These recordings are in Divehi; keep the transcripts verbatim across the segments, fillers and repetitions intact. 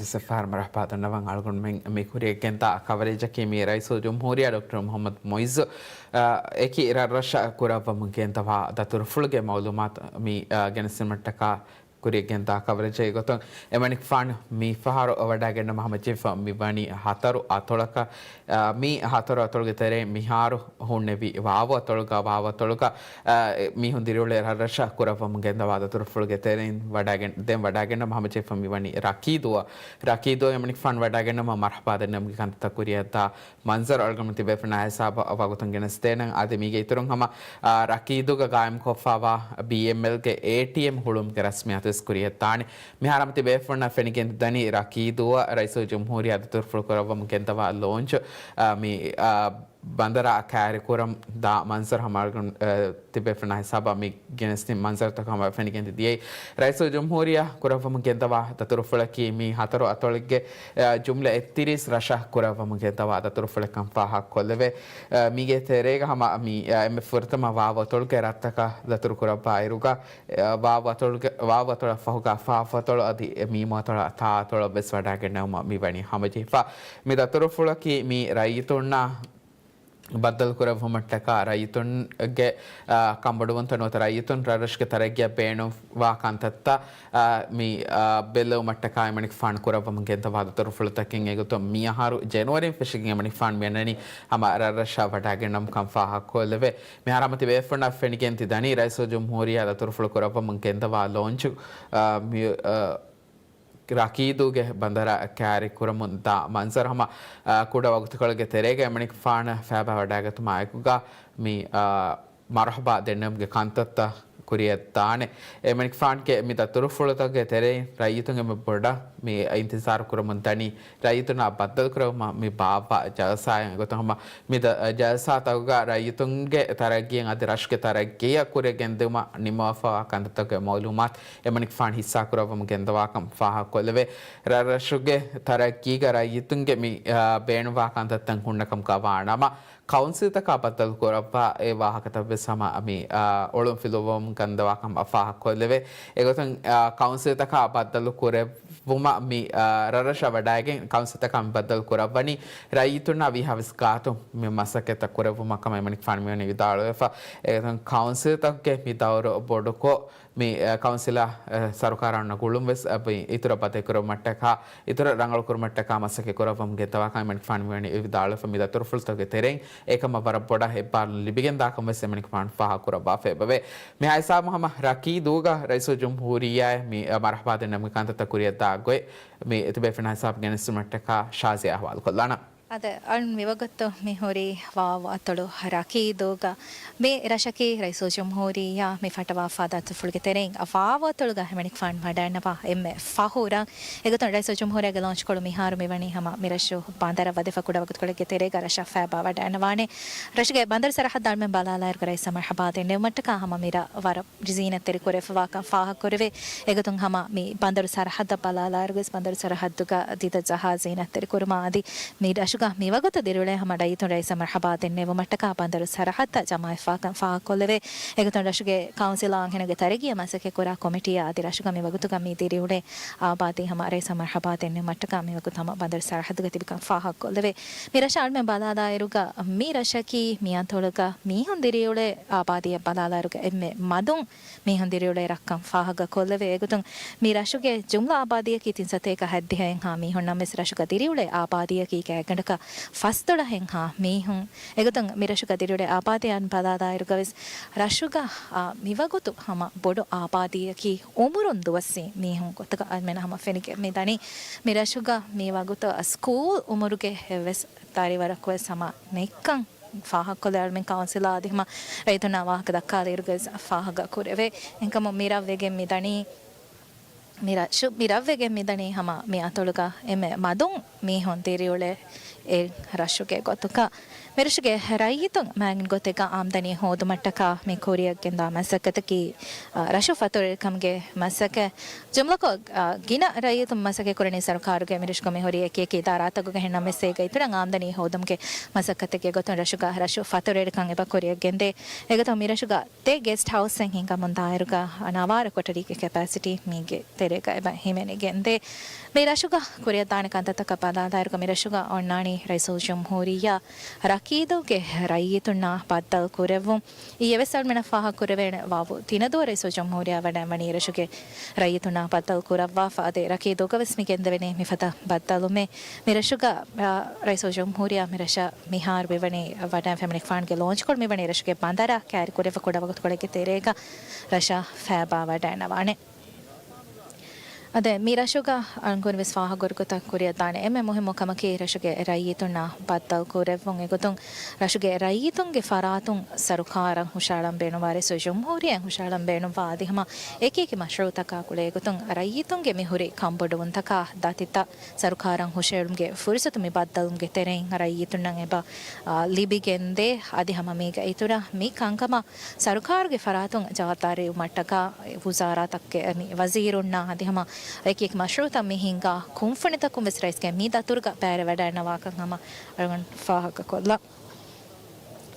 ދެސަފާރު މަރަޙަބާ ދަންނަވަން. އަޅުގަނޑުމެން މި ކުރިޔަށް ގެންދާ ކަވަރޭޖަކީ މި ރައީސުލްޖުމްހޫރިއްޔާ ޑޮކްޓަރ މުޙައްމަދު މުޢިއްޒު، އާ، އެކި ރަށްރަށަށް ކުރައްވަމުން ގެންދަވާ ދަތުރުފުޅުގެ މަޢުލޫމާތު މި، އާ، ގެނެސްދިނުމަށްޓަކާ ކުރިޔަށް ގެންދާ ކަވަރޭޖެއް. އެގޮތުން އެމަނިކުފާނު މި ފަހަރު ވަޑައިގެންނަމަ ހަމަޖެހިފަ މި ވަނީ ހަތަރު އަތޮޅަކަށް، އާ، މި ހަތަރު އަތޮޅުގެ ތެރެއިން މިހާރު ހުންނެވި ވާވު އަތޮޅުގަ، ވާވު އަތޮޅުގަ، އާ، މީހުން ދިރިއުޅޭ ރަށްރަށަށް ކުރައްވަމުން ގެންދަވާ ދަތުރުފުޅުގެ ތެރެއިން ވަޑައިގެން، ދެން ވަޑައިގެންނަމަ ހަމަޖެހިފަ މި ވަނީ ރަކީދޫއަށް. ރަކީދޫއަށް އެމަނިކުފާނު ވަޑައިގެންނަމަ މަރްޙަބާ ދެންނެވުމުގެ ކަންތައްތައް ކުރިޔަށްދާ މަންޒަރު އަޅުގަނޑު ތިބޭފުޅުންނާ ހިސާބަށް ވަގުތުން ގެނެސްދޭނަން. އަދި މީގެ އިތުރުން ހަމަ، އާ، ރަކީދޫގަ ގާއިމްކޮށްފަވާ ބީއެމްއެލްގެ އޭޓީއެމް ހުޅުވުމުގެ ރަސްމިއްޔާތުވެސް ކުރިޔަށްދާނެ. މިހާރު ހަމަ ތިބޭފުޅުންނަށް ފެނިގެން ދަނީ ރަކީދޫއަށް ރައީސުލްޖުމްހޫރިއްޔާ ދަތުރުފުޅު ކުރައްވަމުން ގެންދަވާ ލޯންޗު، އާ، މި، އާ، ބަނދަރާ ކައިރިކުރަމުން ދާ މަންޒަރު ހަމަ އަޅުގަނޑު، އާ، ތިބޭފުޅުންނާ ހިސާބަށް މި ގެނެސްދިން މަންޒަރުތަކަށް ހަމަ ފެނިގެން ދިޔައީ. ރައީސުލްޖުމްހޫރިއްޔާ ކުރައްވަމުން ގެންދަވާ ދަތުރުފުޅަކީ މި ހަތަރު އަތޮޅެއްގެ، އާ، ޖުމްލަ އެއްތިރީސް ރަށަށް ކުރައްވަމުން ގެންދަވާ ދަތުރުފުޅެއްކަން ފާހަގަކޮށްލެވޭ. އާ، މީގެ ތެރޭގަ ހަމަ މި، އާ، އެންމެ ފުރަތަމަ ވާވު އަތޮޅުގެ ރަށްތަކަށް ދަތުރު ކުރައްވާ އިރުގަ، އާ، ވާވު އަތޮޅުގެ، ވާވު އަތޮޅަށް ފަހުގަ ފާފު އަތޮޅު އަދި މީމު އަތޮޅަށް ތާ އަތޮޅަށް ވެސް ވަޑައިގެންނެވުމަށް މި ވަނީ ހަމަޖެހިފަ. މި ދަތުރުފުޅަކީ މި ރައްޔިތުންނާ ބައްދަލުކުރެއްވުމަށްޓަކާ ރައްޔިތުންގެ، އާ، ކަންބޮޑުވުންތައް ނުވަތަ ރައްޔިތުން ރަށްރަށުގެ ތަރައްގީއަށް ބޭނުންވާ ކަންތައްތައް، އާ، މި، އާ، ބެއްލެވުމަށްޓަކާ އެމަނިކުފާނު ކުރައްވަމުން ގެންދަވާ ދަތުރުފުޅުތަކެއް. އެގޮތުން މިއަހަރު ޖެނުއަރީން ފެށިގެން އެމަނިކުފާނު މިއަންނަނީ ހަމަ ރަށްރަށަށް ވަޑައިގެންނަމުން ކަން ފާހަގަކޮށްލެވޭ. މިހާރު ހަމަ ތިބޭފުޅުންނަށް ފެނިގެން ތި ދަނީ ރައީސުލްޖުމްހޫރިއްޔާ ދަތުރުފުޅު ކުރައްވަމުން ގެންދަވާ ލޯންޗު، އާ، މި، އާ، ރަކީދޫގެ ބަނދަރަށް ކައިރި ކުރަމުން ދާ މަންޒަރު ހަމަ، އާ، ކުޑަ ވަގުތުކޮޅެއްގެ ތެރޭގަ އެމަނިކުފާނަށް ފައިބާ ވަޑައިގަތުމާ އެކުގަ މި، އާ، މަރުޙަބާ ދެންނެވުމުގެ ކަންތައްތައް ކުރިޔަށްދާނެ. އެމަނިކުފާނުގެ މި ދަތުރުފުޅުތަކުގެ ތެރެއިން ރައްޔިތުން އެންމެ ބޮޑަށް މި އިންތިޒާރު ކުރަމުން ދަނީ ރައްޔިތުންނާ ބައްދަލުކުރެއްވުމަށް މި ބާއްވާ ޖަލްސާއެއް. އެގޮތުން ހަމަ މި ދަ-، ޖަލްސާތަކުގަ ރައްޔިތުންގެ ތަރައްގީއަށް އަދި ރަށުގެ ތަރައްގީއަށް ކުރިޔަށް ގެންދިއުމަށް ނިންމަވާފަވާ ކަންތައްތަކުގެ މައުލޫމާތު އެމަނިކުފާނު ހިއްސާކުރައްވަމުން ގެންދަވާކަން ފާހަގަކޮށްލެވޭ. ރަށްރަށުގެ ތަރައްގީގަ ރައްޔިތުންގެ މި، އާ، ބޭނުންވާ ކަންތައްތައް ހުންނަކަމުގަ ވާނަމަ، ކައުންސިލްތަކާ ބައްދަލުކުރައްވާ އެ ވާހަކަތައްވެސް ހަމަ މި، އާ، އޮޅުން ފިލުވަމުން ގެންދަވާކަމަށް ފާހަގަކޮށްލެވޭ. އެގޮތުން، އާ، ކައުންސިލްތަކާ ބައްދަލުކުރެއްވުމަށް މި، އާ، ރަށްރަށަށް ވަޑައިގެން ކައުންސިލްތަކާ މި ބައްދަލު ކުރައްވަނީ ރައްޔިތުންނާ ވީހާވެސް ގާތުން މި މަސައްކަތްތައް ކުރެއްވުމަށް ކަމަށް އެމަނިކުފާނު މިވަނީ ވިދާޅުވެފަ. އެގޮތުން ކައުންސިލްތަކުގެ މި ދައުރު ބޮޑުކޮށް، މި، އަ، ކައުންސިލާ، އަ، ސަރުކާރާ އޮންނަ ގުޅުން ވެސް، އަ، މި އިތުރަށް ބަދަލުކުރުމަށްޓަކާ، އިތުރަށް ރަނގަޅުކުރުމަށްޓަކާ މަސައްކަތް ކުރައްވަމުން ގެންދަވާކަން އެމަނިކުފާނު މިވަނީ ވިދާޅުވެފަ. މި ދަތުރުފުޅުތަކުގެ ތެރެއިން އެކަމަށް ވަރަށް ބޮޑަށް އެއްބާރުލުން ލިބިގެންދާކަން ވެސް އެމަނިކުފާނު ފާހަގަކުރައްވާފަ އެބަވޭ. މިހާ ހިސާބުން ހަމަ ރަކީދޫގަ ރައީސުލްޖުމްހޫރިއްޔާއަށް މި، އަ، މަރުޙަބާ ދެންނެވުމުގެ ކަންތައްތައް ކުރިޔަށްދާ ގޮތް މި ތިބޭފުޅުންނާ ހިސާބަށް ގެނެސްދިނުމަށްޓަކާ ޝާޒިޔާ އަހުވާލުކޮށްލާނަން. އަދި އަޅުން މިވަގުތު މި ހުރީ ވާވު އަތޮޅު ރަކީދޫގަ. މި ރަށަކީ ރައީސުލްޖުމްހޫރިއްޔާ މި ފައްޓަވާފާ ދަތުރުފުޅުގެ ތެރެއިން ވާވު އަތޮޅުގަ އެމަނިކުފާނު ވަޑައިންނަވާ އެންމެ ފަހު ރަށް. އެގޮތުން ރައީސުލްޖުމްހޫރިއްޔާގެ ލޯންޗްކޮޅު މިހާރު މިވަނީ ހަމަ މި ރަށު ބަނދަރަށް ވަދެފަ ކުޑަ ވަގުތުކޮޅެއްގެ ތެރޭގަ ރަށަށް ފައިބާ ވަޑައިންނަވާނެ. ރަށުގެ ބަނދަރު ސަރަހައްދު އަޅުމެން ބަލާލާއިރުގަ ރައީސަށް މަރުޙަބާ ދެންނެވުމަށްޓަކާ ހަމަ މި ރަށް ވަރަށް ޒީނަތްތެރި ކުރެވިފަވާކަން ފާހަގަކުރެވޭ. އެގޮތުން ހަމަ މި ބަނދަރު ސަރަހައްދަށް ބަލާލާއިރުވެސް ބަނދަރު ސަރަހައްދުގަ ދިދަ ޖަހާ ޒީނަތްތެރި ކުރުމާ އަދި މި ރަށުގަ މިވަގުތު ދިރިއުޅޭ ހަމަ ރައްޔިތުން ރައީސަށް މަރުޙަބާ ދެންނެވުމަށްޓަކާ ބަނދަރު ސަރަހައްދަށް ޖަމާވެފަވާކަން ފާހަގަކޮށްލެވޭ. އެގޮތުން ރަށުގެ ކައުންސިލާ އަންހެނުންގެ ތަރައްގީއަށް މަސައްކަތްކުރާ ކޮމިޓީއާ އަދި ރަށުގަ މިވަގުތުގަ މި ދިރިއުޅޭ އާބާދީ ހަމަ ރައީސަށް މަރުޙަބާ ދެންނެވުމަށްޓަކާ މިވަގުތު ހަމަ ބަނދަރު ސަރަހައްދުގަ ތިބިކަން ފާހަގަކޮށްލެވޭ. މި ރަށަށް އަޅުމެން ބަލާލާއިރުގަ މި ރަށަކީ މި އަތޮޅުގަ މީހުން ދިރިއުޅޭ އާބާދީއަށް ބަލާލާއިރުގަ އެންމެ މަދުން މީހުން ދިރިއުޅޭ ރަށްކަން ފާހަގަކޮށްލެވޭ. އެގޮތުން މި ރަށުގެ ޖުމްލަ އާބާދީއަކީ ތިން ސަތޭކަ ހަތްދިހައެއްހާ މީހުންނަމަވެސް ރަށުގަ ދިރިއުޅޭ އާބާދީއަކީ ގާތްގަނޑަކަށް ފަސްދޮޅަހެއްހާ މީހުން. އެގޮތުން މި ރަށުގަ ދިރިއުޅޭ އާބާދީއަށް ބަލާލާއިރުގަވެސް ރަށުގަ، އާ، މިވަގުތު ހަމަ ބޮޑު އާބާދީއަކީ އުމުރުން ދުވަސްވީ މީހުން ގޮތަކަށް އަޅުމެން ހަމަ ފެނިގެން މިދަނީ. މި ރަށުގަ މިވަގުތު ސްކޫލް އުމުރުގެ އެއްވެސް ދަރިވަރަކުވެސް ހަމަ ނެތްކަން ފާހަގަކޮށްލެވޭ. އަޅުމެން ކައުންސިލާ އަދި ހަމަ ރައްޔިތުންނާ ވާހަކަ ދައްކާލިއިރުގައި ފާހަގަ ކުރެވޭ. އެހެންކަމުން މި ރަށްވެގެން މިދަނީ، މި ރަށު، މި ރަށްވެގެން މިދަނީ ހަމަ މި އަތޮޅުގަ އެންމެ މަދުން މީހުން ދިރިއުޅޭ އެއް ރަށުގެ ގޮތުގަ. މި ރަށުގެ ރައްޔިތުން މާތް ގޮތެއްގަ އާމްދަނީ ހޯދުމަށްޓަކާ މި ކުރިޔަށް ގެންދާ މަސައްކަތަކީ، އަ، ރަށު ފަތުރުވެރިކަމުގެ މަސައްކަތް. ޖުމްލަކޮށް، އަ، ގިނަ ރައްޔިތުން މަސައްކަތް ކުރަނީ ސަރުކާރުގެ މި ރަށުގަ މި ހުރި އެކި އެކި އިދާރާތަކުގެ ހެންނަމެސް އޭގެ އިތުރަށް އާމްދަނީ ހޯދުމުގެ މަސައްކަތެއްގެ ގޮތުން ރަށުގަ ރަށު ފަތުރުވެރިކަން އެބަ ކުރިޔަށް ގެންދޭ. އެގޮތުން މި ރަށުގަ ތި ގެސްޓް ހައުސްއެއް ހިންގަމުން ދާއިރުގަ ނަވާރަ ކޮޓަރީގެ ކެޕޭސިޓީ މީގެ ތެ ތެރޭގަ އެބަ ހިމެނިގެންދޭ. މި ރަށުގަ ކުރިއަށްދާނެ ކަންތައްތަކަށް ބަލާލާއިރުގަ މި ރަށުގަ އޮންނާނީ ރައީސުލްޖުމްހޫރިއްޔާ ރަކީދުގެ ރައްޔިތުންނާ ބައްދަލު ކުރެއްވުން. އިއްޔެވެސް އަޅުމެންނަށް ފާހަގަކުރެވޭނެ ވާވު ތިނަދޫ ރައީސުލްޖުމްހޫރިއްޔާ ވަޑައިންވަނީ ރަށުގެ ރައްޔިތުންނާ ބައްދަލު ކުރައްވާފަ. އަދި ރަކީދުގަވެސް މި ގެންދެވެނީ މިފަދަ ބައްދަލުމެއް. މި ރަށުގަ، އާ، ރައީސުލްޖުމްހޫރިއްޔާ މި ރަށަށް މިހާރު މިވަނީ ވަޑައިން ފެމިނިކް ފާންގެ ލޯންޗްކޮޅު މިވަނީ ރަށުގެ ބަނދަރަށް ކައިރިކުރެވިފަ ކުޑަ ވަގުތުކޮޅެއްގެ ތެރޭގަ ރަށަށް ފައިބާވަޑައިންނަވާނެ. އަދި މި ރަށުގަ އަންގުން ވެސް ފާހަގަކުރި ގޮތަށް ކުރިއަށްދާނެ އެންމެ މުހިއްމު ކަމަކީ ރަށުގެ ރައްޔިތުންނާ ބައްދަލު ކުރެއްވުން. އެގޮތުން ރަށުގެ ރައްޔިތުންގެ ފަރާތުން ސަރުކާރަށް ހުށައަޅަން ބޭނުންވާ ރައީސުލްޖުމްހޫރިއްޔާ ހުށައަޅަން ބޭނުންވާ އަދި ހަމަ އެކިއެކި މަޝްރޫއުތަކާ ގުޅޭ ގޮތުން ރައްޔިތުންގެ މިހުރި ކަންބޮޑުވުންތަކާ ދަތިތައް ސަރުކާރަށް ހުށައެޅުމުގެ ފުރުސަތު މި ބައްދަލުމުގެ ތެރެއިން ރައްޔިތުންނަށް އެބަ، އާ، ލިބިގެންދޭ. އަދި ހަމަ މީގެ އިތުރަށް މި ކަންކަމަށް ސަރުކާރުގެ ފަރާތުން ޖަވާބުދާރީވުމަށްޓަކާ ވުޒާރާތަކުގެ މި ވަޒީރުންނާ އަދި ހަމަ އެކިއެކި މަޝްރޫއުތައް މި ހިންގާ ކުންފުނިތަކުން ވެސް ރައީސްގެ މި ދަތުރުގަ ބައިވެރިވަޑައިންނަވާކަން ހަމަ އަޅުގަނޑު ފާހަގަކޮށްލަން.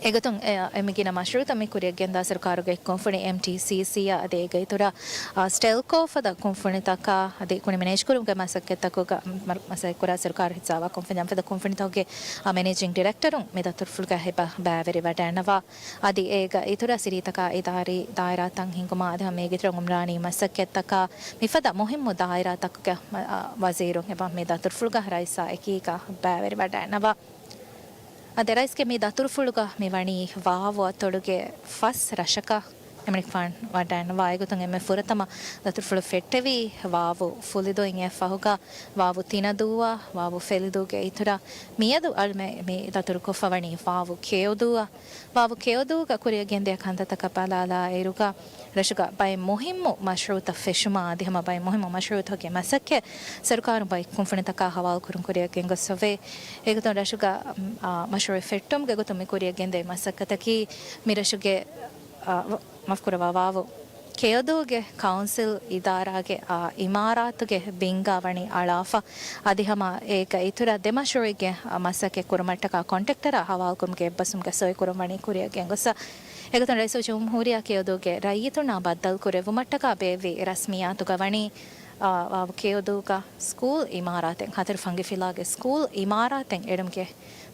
އެގޮތުން އެ، އެ މި ގިނަ މަޝްރޫއުތައް މި ކުރިއަށް ގެންދާ ސަރުކާރުގެ ކުންފުނި އެމްޓީސީސީއާ އަދި އޭގެ އިތުރަށް، އާ، ސްޓެލްކޯ ފަދަ ކުންފުނިތަކާ އަދި ކުނި މެނޭޖްކުރުމުގެ މަސައްކަތްތަކުގަ މަ-، މަސައްކަތްކުރާ ސަރުކާރު ހިއްސާވާ ކުންފުނި އަންފަދަ ކުންފުނިތަކުގެ، އާ، މެނޭޖިން ޑިރެކްޓަރުން މި ދަތުރުފުޅުގަ އެބަ ބައިވެރިވަޑައިންނަވާ. އަދި އޭގަ އިތުރަށް ސިޓީތަކާ އިދާރީ ދާއިރާތައް ހިންގުމާ އަދި ހަމަ އޭގެ އިތުރަށް އުމްރާނީ މަސައްކަތްތަކާ މިފަދަ މުހިއްމު ދާއިރާތަކުގެ މަ-، އާ، ވަޒީރުން އެބަ މި ދަތުރުފުޅުގަ ރައީސާ އެކީގަ ބައިވެރިވަޑައިންނަވާ. އަދި ރައީސްގެ މި ދަތުރުފުޅުގަ މި ވަނީ ވާވު އަތޮޅުގެ ފަސް ރަށަކަށް އެމަނިކުފާނު ވަޑައިންނަވާ. އެގޮތުން އެންމެ ފުރަތަމަ ދަތުރުފުޅު ފެއްޓެވީ ވާވު ފުލިދޫއިން. އެއަށް ފަހުގަ ވާވު ތިނަދޫއާ ވާވު ފެލިދޫގެ އިތުރަށް މިއަދު އަޅުމެ މި ދަތުރުކޮށްފަ ވަނީ ވާވު ކެޔޮދޫއަށް. ވާވު ކެޔޮދޫގަ ކުރިއަށް ގެންދިޔަ ކަންތައްތަކަށް ބަލާލާއިރުގަ ރަށުގަ ބައެއް މުހިއްމު މަޝްރޫއުތައް ފެށުމާ އަދި ހަމަ ބައެއް މުހިއްމު މަޝްރޫއުތަކުގެ މަސައްކަތް ސަރުކާރުން ބައެއް ކުންފުނިތަކާ ހަވާލުކުރުން ކުރިއަށް ގެންގޮސްފަވޭ. އެގޮތުން ރަށުގަ، އާ، މަޝްރޫއެއް ފެއްޓުމުގެ ގޮތުން މި ކުރިއަށް ގެންދެވި މަސައްކަތަކީ މިރަށުގެ، އާ، ވ-، މަފްކުރައްވާ ވާވު ކެޔޮދޫގެ ކައުންސިލް އިދާރާގެ، އާ، އިމާރާތުގެ ބިންގާ ވަނީ އަޅާފަ. އަދި ހަމަ އޭގަ އިތުރަށް ދެ މަޝްރޫއެއްގެ، އާ، މަސައްކަތް ކުރުމަށްޓަކާ ކޮންޓްރެކްޓަރާ ހަވާލުކުރުމުގެ އެއްބަސްވުމުގެ ސޮއި ކުރުން ވަނީ ކުރިއަށް ގެންގޮސްފަ. އެގޮތުން ރައީސުލްޖުމްހޫރިއްޔާ ކެޔޮދޫގެ ރައްޔިތުންނާ ބައްދަލު ކުރެއްވުމަށްޓަކާ ބޭއްވި ރަސްމިއްޔާތުގަ ވަނީ، އާ، ވާވު ކެޔޮދޫގަ ސްކޫލް އިމާރާތެއް، ހަތަރު ފަންގި ފިލާގެ ސްކޫލް އިމާރާތެއް އެޅުމުގެ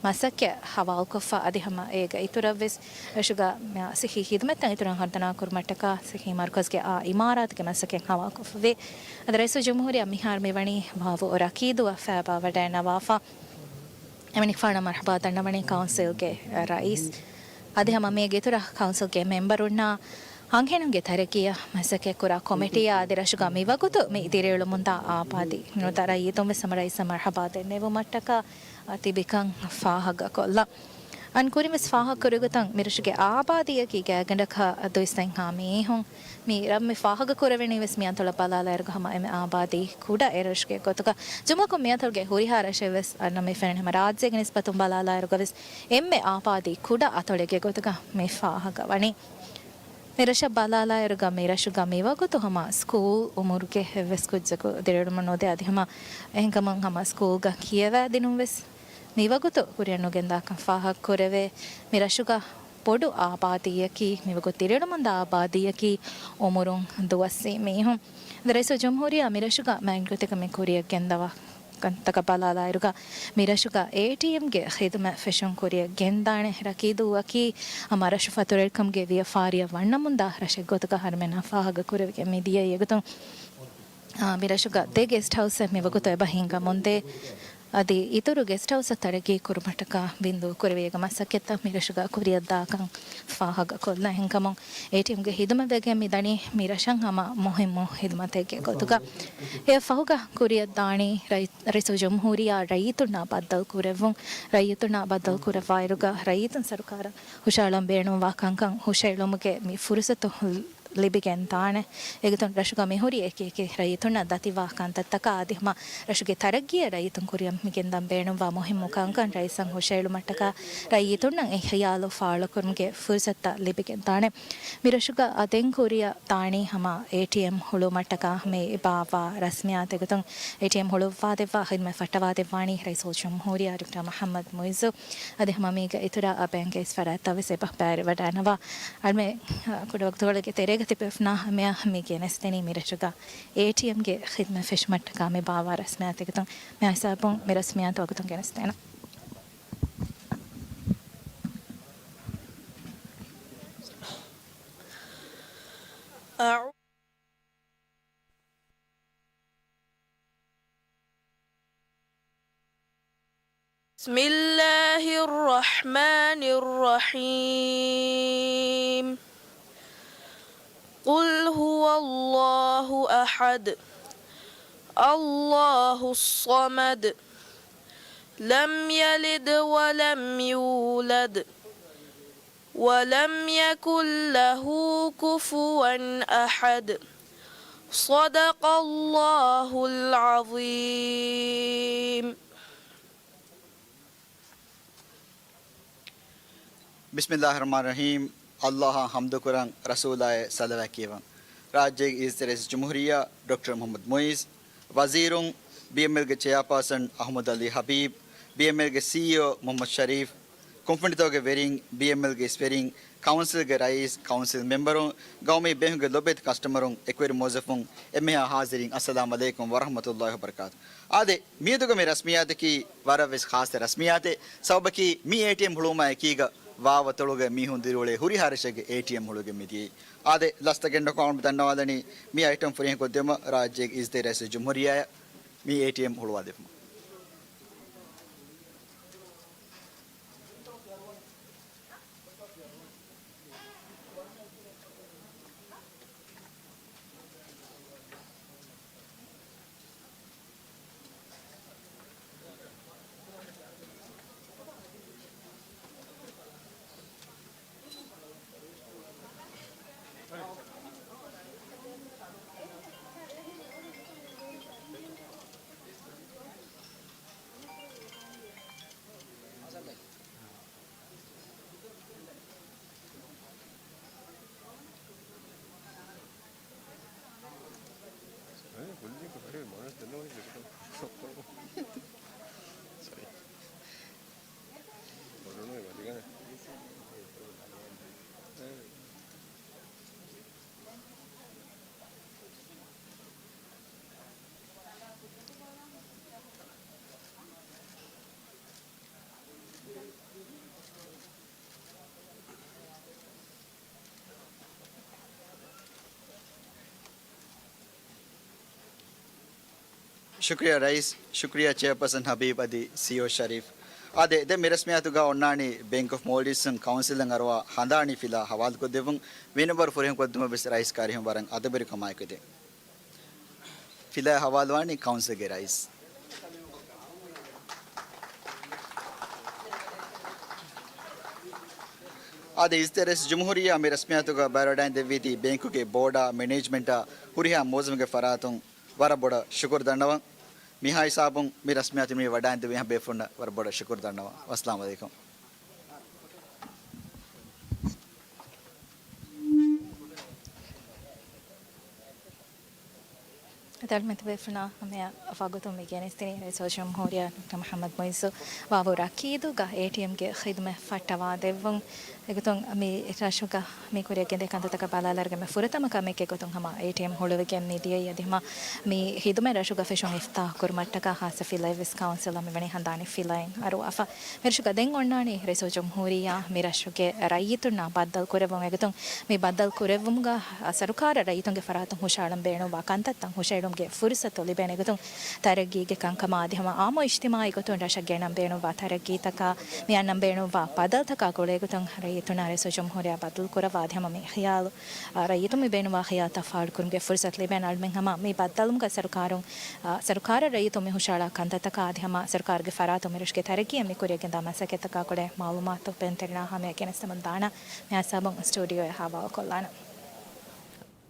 މަސައްކަތް ހަވާލުކޮށްފަ. އަދި ހަމަ އޭގަ އިތުރަށްވެސް ރަށުގަ ސިއްހީ ހިދުމަތްތައް އިތުރަށް ހަރުދަނާ ކުރުމަށްޓަކާ ސިއްހީ މަރުކަޒުގެ އާ އިމާރާތުގެ މަސައްކަތް ހަވާލުކޮށްފަވޭ. އަދި ރައީސުލްޖުމްހޫރިއްޔާ މިހާރު މިވަނީ ވާވު ރަކީދުއަށް ފައިބާވަޑައިންނަވާފަ. އެމަނިކުފާނަށް މަރުޙަބާ ދަންނަވަނީ ކައުންސިލްގެ ރައީސް އަދި ހަމަ މީގެ އިތުރަށް ކައުންސިލްގެ މެމްބަރުންނާ އަންހެނުންގެ ތަރައްގީއަށް މަސައްކަތްކުރާ ކޮމިޓީއާ އަދި ރަށުގަ މިވަގުތު މި ދިރިއުޅުމުންދާ އާބާދީ ނުވަތަ ރައްޔިތުން ވެސް ހަމަ ރައީސަށް މަރުޙަބާ ދެންނެވުމަށްޓަކާ ތިބިކަން ފާހަގަކޮށްލަން. އަން ކުރިން ވެސް ފާހަގަކުރިގޮތަށް މިރަށުގެ އާބާދީއަކީ ގާތްގަނޑަކަށް ދުއިސައްތައްހާ މީހުން. މި ރަށް މި ފާހަގަކުރެވެނީ ވެސް މި އަތޮޅަށް ބަލާލާއިރުގަ ހަމަ އެންމެ އާބާދީ ކުޑަ އެރަށުގެ ގޮތުގަ. ޖުމްލަކޮށް މި އަތޮޅުގެ ހުރިހާ ރަށެއް ވެސް އަންނަ މި ފެންނަނީ ހަމަ ރާއްޖޭގެ ނިސްބަތުން ބަލާލާއިރުގަ ވެސް އެންމެ އާބާދީ ކުޑަ އަތޮޅެއްގެ ގޮތުގަ މި ފާހަގަ ވަނީ. މި ރަށަށް ބަލާލާއިރުގަ މި ރަށުގަ މިވަގުތު ހަމަ ސްކޫލް އުމުރުގެ އެއްވެސް ކުއްޖަކު ދިރިއުޅުމަށް ނުދޭ އަދި ހަމަ އެހެންކަމުން ހަމަ ސްކޫލްގަ ކިޔަވާދިނުން ވެސް މިވަގުތު ކުރިއަށް ނުގެންދާކަން ފާހަގަކުރެވޭ. މި ރަށުގަ ބޮޑު އާބާދީއަކީ، މިވަގުތު ދިރިއުޅުމުންދާ އާބާދީއަކީ އުމުރުން ދުވަސްވީ މީހުން. ރައީސުލްޖުމްހޫރިއްޔާ މި ރަށުގަ މާތް ގޮތެއްގަ މި ކުރިއަށް ގެންދަވާ ކަންތަކަށް ބަލާލާއިރުގަ، މި ރަށުގަ އޭޓީއެމްގެ ޚިދުމަތް ފެށުން ކުރިއަށް ގެންދާނެ. ރަކީދޫއަކީ ހަމަ ރަށު ފަތުރުވެރިކަމުގެ ވިޔަފާރިއަށް ވަންނަމުންދާ ރަށެއް ގޮތުގަ އަހަރުމެންނާ ފާހަގަ ކުރެވިގެން މި ދިޔައީ. އެގޮތުން، އާ، މި ރަށުގަ ދެ ގެސްޓް ހައުސްއެއް މިވަގުތު އެބަ ހިންގަމުންދޭ. އަދި އިތުރު ގެސްޓް ހައުސްއަށް ތަރައްގީ ކުރުމަށްޓަކާ ބިންދޫ ކުރެވޭ މަސައްކަތްތައް މި ރަށުގަ ކުރިއަށްދާކަން ފާހަގަ ކޮށްލަން. އެހެންކަމުން އޭޓީއެމްގެ ހިދުމަތް ވެގެން މި ދަނީ މި ރަށަށް ހަމަ މުހިއްމު ހިދުމަތެއްގެ ގޮތުގަ. އެއަށް ފަހުގަ ކުރިއަށްދާނީ ރައީ-، ރައީސުލްޖުމްހޫރިއްޔާ ރައްޔިތުންނާ ބައްދަލު ކުރެއްވުން. ރައްޔިތުންނާ ބައްދަލު ކުރައްވާއިރުގަ ރައްޔިތުން ސަރުކާރަށް ހުށައަޅަން ބޭނުންވާ ކަންކަން ހުށައެޅުމުގެ މި ފުރުސަތު ލިބިގެން ދާނެ. އެގޮތުން ރަށުގަ މިހުރި އެކި އެކި ރައްޔިތުންނަށް ދަތިވާ ކަންތައްތަކާ އަދި ހަމަ ރަށުގެ ތަރައްގީއަށް ރައްޔިތުން ކުރިއަށް މިގެންދަން ބޭނުންވާ މުހިއްމު ކަންކަން ރައީސަށް ހުށައެޅުމަށްޓަކާ ރައްޔިތުންނަށް އެ ހިޔާލު ފާޅުކުރުމުގެ ފުރުސަތުތައް ލިބިގެން ދާނެ. މި ރަށުގަ އަދެން ކުރިއަށް ދާނީ ހަމަ އޭޓީއެމް ހުޅުވުމަށްޓަކާ މި ބާއްވާ ރަސްމިއްޔާތެއް. އެގޮތުން އޭޓީއެމް ހުޅުވާދެއްވާ ޚިދުމަތް ފައްޓަވާދެއްވާނީ ރައީސުލްޖުމްހޫރިއްޔާ ޑޮކްޓަރ މުޙައްމަދު މުޢިއްޒު އަދި ހަމަ މީގެ އިތުރަށް ބޭންކްގެ އިސް ފަރާތްތައް ވެސް އެބަ ބައިވެރިވަޑައިންނަވާ. އަޅުމެ ކުޑަ ވަގުތުކޮޅެއްގެ ތެރޭގަ ތިބޭފުޅުންނާ ހަމަޔަށް މި ގެނެސްދެނީ މި ރަށުގަ އޭޓީއެމްގެ ޚިދުމަތް ފެށުމަށްޓަކާ މި ބާއްވާ ރަސްމިއްޔާތު އެގޮތުން މި ހިސާބުން މި ރަސްމިއްޔާތު ވަގުތުން ގެނެސްދޭނަން. بسم الله الرحمن الرحيم. قل هو الله أحد، الله الصمد، لم يلد ولم يولد، ولم يكن له كفوا أحد. صدق الله العظيم. ބިސްމިއްލާހި ރަޙްމާނި ރަޙީމް. އައްލާހަށް ޙަމްދުކުރަން، ރަސޫލާއަށް ޞަލަވާތް ކިޔަވަން. ރާއްޖޭގެ އިއްޒަތްތެރި ރައީސް ޖުމްހޫރިއްޔާ ޑޮކްޓަރ މުޙައްމަދު މުޢިއްޒު، ވަޒީރުން، ބީއެމްއެލްގެ ޗެއާޕާސަން އަޙްމަދު ޢަލީ ޙަބީބު، ބީއެމްއެލްގެ ސީއީއޯ މުޙައްމަދު ޝަރީފް، ކުންފުނިތަކުގެ ވެރިން، ބީއެމްއެލްގެ އިސްވެރިން، ކައުންސިލްގެ ރައީސް، ކައުންސިލް މެމްބަރުން، ގައުމީ ބޭންކުގެ ލޮބުވެތި ކަސްޓަމަރުން، އެކުވެރި މުވައްޒަފުން، އެންމެހާ ޙާޟިރީން، އައްސަލާމު ޢަލައިކުމް ވަރަޙްމަތުﷲި ވަބަރަކާތު. އާދެ، މިއަދުގެ މި ރަސްމިއްޔާތަކީ ވަރަށް ވެސް ޚާއްޞަ ރަސްމިއްޔާތެއް. ސަބަބަކީ މި އޭޓީއެމް ހުޅުވުމާ އެކީގަ ވާވަތޮޅުގަ މީހުން ދިރިއުޅޭ ހުރިހާ ރަށެއްގެ އޭޓީއެމް ހުޅުވިގެން މިދިޔައީ. އާދެ، ލަސްތަކެއް ނުކޮށް އަޅުގަނޑު ދަންނަވާލަނީ މި އައިޓަމް ފުރިހަމަ ކޮށްދެވުމަށް ރާއްޖޭގެ އިއްޒަތްތެރި ރައީސް ޖުމްހޫރިއްޔާއަށް މި އޭޓީއެމް ހުޅުވާދެއްވުމަށް. ޝުކުރިއްޔާ ރައީސް، ޝުކުރިއްޔާ ޗެއާޕާސަން ޙަބީބް އަދި ސީއީއޯ ޝަރީފް. އާދެ، ދެން މި ރަސްމިއްޔާތުގަ އޮންނާނީ ބޭންކް އޮފް މޯލްޑިވްސް ކައުންސިލަށް އަރުވާ ހަނދާނީ ފިލާ ހަވާލުކޮށްދެއްވުން. ވިނަބަރު ފުރިހަމަ ކޮށްދުމަށް ވެސް ރައީސް ކާރިހުން ވަރަށް އަދަބުވެރިކަމާއެކު ދޭން. ފިލާ ހަވާލުވާނީ ކައުންސިލްގެ ރައީސް. އާދެ، އިއްޒަތްތެރި ރައީސް ޖުމްހޫރިއްޔާ މި ރަސްމިއްޔާތުގަ ބައިވެރިވެވަޑައިގެންދެއްވީތީ ބޭންކުގެ ބޯޑާ، މެނޭޖްމަންޓާ، ހުރިހާ މުވައްޒަފުންގެ ފަރާތުން ވަރަށް ބޮޑަށް ޝުކުރު ދަންނަވަން. މިހާ ހިސާބުން މި ރަސްމިއްޔާތު މި ވަޑައިގެންދެވި ހަމަ ބޭފުޅުންނަށް ވަރަށް ބޮޑަށް ޝުކުރު ދަންނަވަން. ވައްސަލާމު ޢަލައިކުމް. އަދި އަޅުގަނޑު ބޭފުޅުންނާ ހަމަޔަށް ވަގުތުން މި ގެނެސްދިނީ ރައީސުލްޖުމްހޫރިއްޔާ ޑޮކްޓަރ މުޙައްމަދު މުޢިއްޒު ވާވޫ ރަކީދުގަ އޭޓީއެމްގެ ޚިދުމަތް ފައްޓަވާ ދެއްވުން. އެގޮތުން މި ރަށުގަ މި ކުރިއަށް ގެންދޭ ކަންތައްތަކަށް ބަލާލާގެން މި ފުރަތަމަ ކަމެއްގެ ގޮތުން ހަމަ އޭޓީއެމް ހުޅުވިގެން މި ދިޔައީ. އަދި ހަމަ މި ޚިދުމަތް ރަށުގަ ފެށުން އިފްތާޙް ކުރުމަށްޓަކާ ޚާއްޞަ ފިލައެއް ވެސް ކައުންސިލަށް މިވަނީ ހަނދާނީ ފިލައެއް އަރުވާފަ. މިރަށުގަ ދެން އޮންނާނީ ރައީސުލްޖުމްހޫރިއްޔާ މި ރަށުގެ ރައްޔިތުންނާ ބައްދަލު ކުރެއްވުން. އެގޮތުން މި ބައްދަލު ކުރެއްވުމުގަ ސަރުކާރަށް ރައްޔިތުންގެ ފަރާތުން ހުށައަޅަން ބޭނުންވާ ކަންތައްތައް ހުށައެޅުމުގެ ފުރުސަތު ލިބޭނެ. އެގޮތުން ތަރައްގީގެ ކަންކަމާ އަދި ހަމަ އާއްމު އިޖްތިމާޢީ ގޮތުން ރަށަށް ގެނަން ބޭނުންވާ ތަރައްގީތަކާ، މި އަންނަން ބޭނުންވާ ބަދަލުތަކާ ގުޅޭ ގޮތުން ރައްޔިތުންނާ ރައީސުލްޖުމްހޫރިއްޔާ ބައްދަލު ކުރައްވާ އަދި ހަމަ މި ޚިޔާލު، އާ، ރައްޔިތުން މި ބޭނުންވާ ޚިޔާލުތައް ފާޅުކުރުމުގެ ފުރުސަތު ލިބޭނެ. އަޅުމެން ހަމަ މި ބައްދަލުވުމުގަ ސަރުކާރުން، އާ، ސަރުކާރަށް ރައްޔިތުން މި ހުށައަޅާ ކަންތައްތަކާ އަދި ހަމަ ސަރުކާރުގެ ފަރާތުން މި ރަށުގެ ތަރައްގީއަށް މި ކުރިއަށް ގެންދާ މަސައްކަތްތަކާ ގުޅޭ މަޢުލޫމާތު ބޭނުންތެރިންނާ ހަމަޔަށް ގެނެސްދެމުން ދާނަން. މި ހިސާބުން ސްޓޫޑިއޯއަށް ހަވާލުކޮށްލާނަން.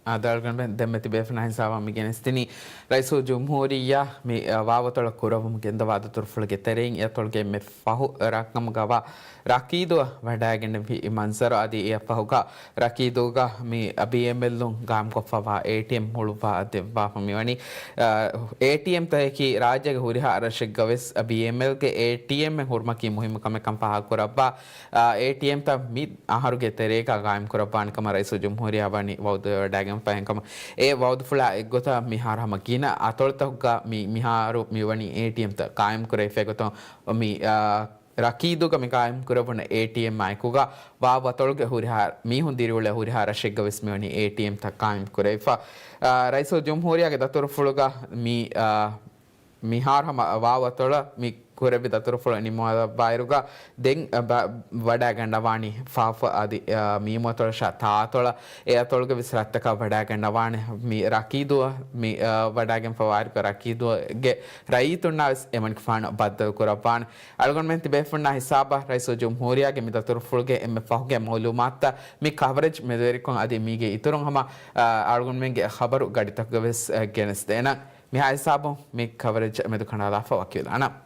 އާދެ އަޅުގަނޑުމެން ދެންމެ ތިބޭފުޅުންނާ ހިސާބަށް މި ގެނެސްދިނީ ރައީސުލްޖުމްހޫރިއްޔާ މި، އަ، ވާވަތޮޅަށް ކުރައްވަމުން ގެންދަވާ ދަތުރުފުޅުގެ ތެރެއިން އެއަތޮޅުގެ އެންމެ ފަހު ރަޤަމުގަވާ ރަކީދުއަށް ވަޑައިގެންނެވި މަންޒަރު އަދި އެއަށްފަހުގަ ރަކީދުގަ މި ބީއެމްއެލުން ގާއިމްކޮށްފައިވާ އޭޓީއެމް ހުޅުއްވާ ދެއްވާފަ މިވަނީ. އ، އޭޓީއެމްތަކަކީ ރާއްޖޭގެ ހުރިހާ ރަށެއްގަވެސް ބީއެމްއެލްގެ އޭޓީއެމް ހުރުމަކީ މުހިއްމު ކަމެއްކަން ފާހަގަކުރައްވާ، އ، އޭޓީއެމްތައް މި އަހަރުގެ ތެރޭގަ ގާއިމްކުރައްވާނެ ކަމަށް ރައީސުލްޖުމްހޫރިއްޔާ ވަނީ ވައުދުވެވަޑައިގެންފަ އެހެންކަމުން، އެ ވައުދުފުޅާ އެއްގޮތަށް މިހާރު ހަމަ ގިނަ އަތޮޅުތަކުގަ މި، މިހާރު މިވަނީ އޭޓީއެމްތައް ގާއިމްކުރެވިފައި ގޮތުން މި، އ، ރަކީދުގަ މި ގާއިމްކުރެވުނު އޭޓީއެމްއާއެކުގަ ވާ ވަތޮޅުގެ ހުރިހާ މީހުން ދިރިއުޅޭ ހުރިހާ ރަށެއްގަވެސް މިވަނީ އޭޓީއެމްތައް ގާއިމްކުރެވިފަ. އ، ރައީސުލްޖުމްހޫރިއްޔާގެ ދަތުރުފުޅުގަ މި، އ، މިހާރު ހަމަ ވާ ވަތޮޅަށް މި ކުރެއްވި ދަތުރުފުޅު ނިމުމަށްވާއިރުގަ ދެން، އ، ބަ-، ވަޑައިގަންނަވާނީ ފާފަ އަދި، އ، މީމު އަތޮޅަށާ ތާއަތޮޅަށް. އެ އަތޮޅުގެ ވެސް ރަށްތަކަށް ވަޑައިގަންނަވާނެ މި ރަކީދުއަށް މި، އ، ވަޑައިގެންފަވާއިރުގަ ރަކީދުގެ ރައްޔިތުންނާ ވެސް އެމަނިކުފާނު ބައްދަލުކުރައްވާނެ. އަޅުގަނޑުމެން ތިބޭފުންނާ ހިސާބަށް ރައީސުލްޖުމްހޫރިއްޔާގެ މި ދަތުރުފުޅުގެ އެންމެ ފަހުގެ މައުލޫމާތުތައް މި ކަވަރޭޖް މެދުވެރިކޮށް އަދި މީގެ އިތުރުން ހަމަ، އަ، އަޅުގަނޑުމެންގެ ޚަބަރު ގަޑިތަކުގަ ވެސް، އަ، ގެނެސްދޭނަން. މިހާ ހިސާބުން މި ކަވަރޭޖް މެދުކަނޑާލާފަ ވަކިވެލާނަން.